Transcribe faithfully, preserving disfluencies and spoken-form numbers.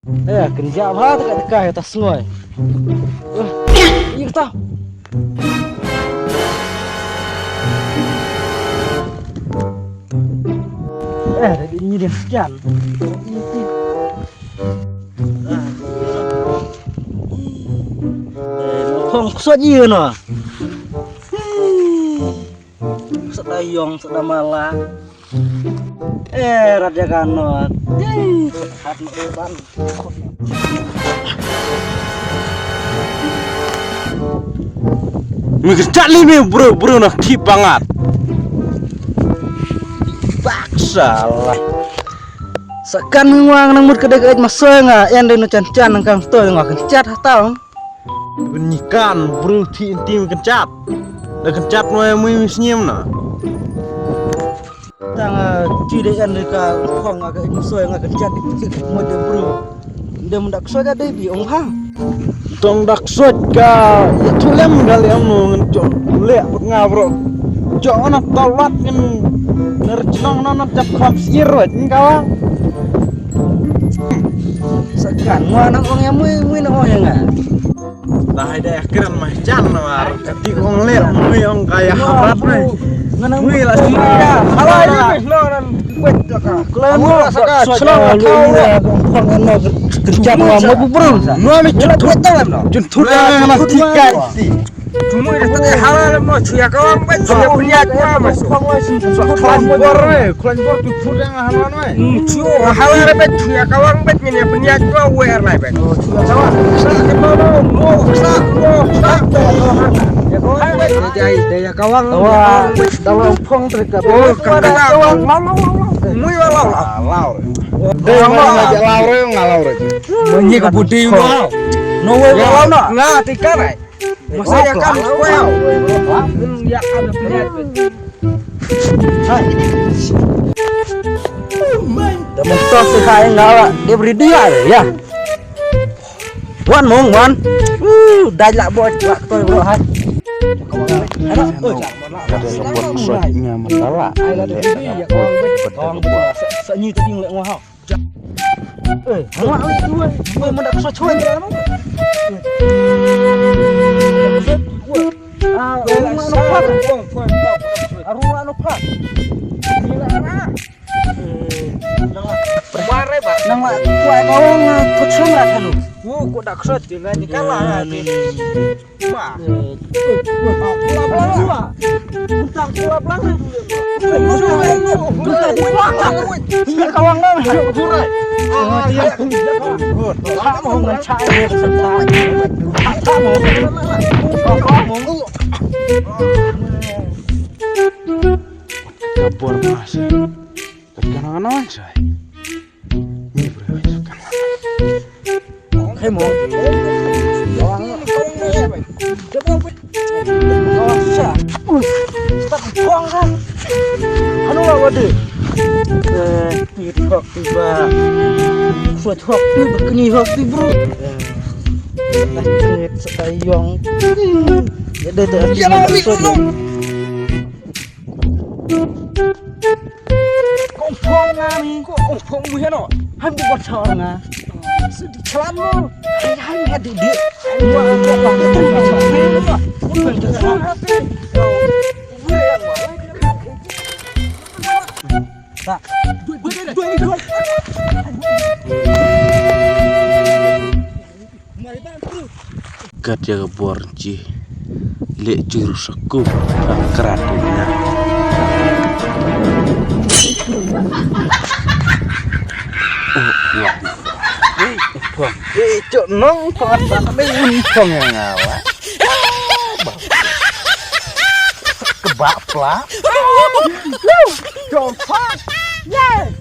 Eh, kynjah bha ta ka dkai ta sngoi. Eh, ïa kata. Eh, da ni dia sekian. Eh, phong ksot ïa no. Sa da ïong, sa da mala. Eh, raja kano. Eh, hat no ban. Mi kyrchat li mi bro, bro na ki bangat. Bak salah. Sakan mi wang nang mut kedek ej masoi nga, en de no chan chan nang kang stoi nga kyrchat hatang. Bynnykan bru thi inti kynjat. Da kynjat noi mui snyem na. Tang ti de en ka phong nga ka insoi nga kynjat dik dik mo de bru. Dem dak soja de bi ong ha. Tong dak soj ka ya thulem gal em no ngan jo le put nga bro. Jo ona tawat ngan ner chnong na na jap kham sir wet ka wa. Sakan mo nang ong ya mui mui na ong ya nga. Dahai deh kren mah jan nawar. Kati kong leh mui ong kaya harat mah. Mui lah sih. Halai ni mah no nan kuat ka. Klan mo saka chlong thau. Kong no kerja mo mo bubrun. No mi jun thut. Jun thut na na tikai. Cuma dah tak halal mo chuya kawang bet chuya punya kawang masuk. Klan bor eh. Klan bor tu thut yang halal mo. Chuya halal bet chuya kawang bet ni punya kawang wer lai bet. Da mung to si hai nga la dep ready ha ya. Wan mung wan. Uh, dai la bot la toi bro hai. Ada ka bot sot nga mentala. Ai la dep ready ya ko. Sa ni tu ing le ngwa ha. Eh, ngwa ai tu ai. Ngwa mendak sot sot. Ah, ngwa no pa. Aru ngwa no pa. Nang ma kuai ka ong kut sum rat hanu. Ku ku dak sot dengan ni kala ni. Ma. Kula blang dua. Tang kula blang dua. Kula blang. Ka ong nang. Ka ong nang chai. Ka ong. Ka bor mas. Ka nang nang chai. Ni bro, ka nang. Hey mo. Hanu la wadi. Eh, ti thok ti ba. Suat thok ti ba kni thok ti bro. Eh, la kni sa yong. Ya de de. Ya la mi. Kong phong nga mi. Kong phong mu heno. Han bu bot chor nga. Su di chlan mo. Hai hai ha di di. Wa wa wa. Ta. Kat ïa ka bor ji. Leh jur sa kum ka krat ïa. Oh, wah. Hei, phong. Hei, cok nong phong apa kami un phong yang ngala. Kebak pla. Cok phong. Yes.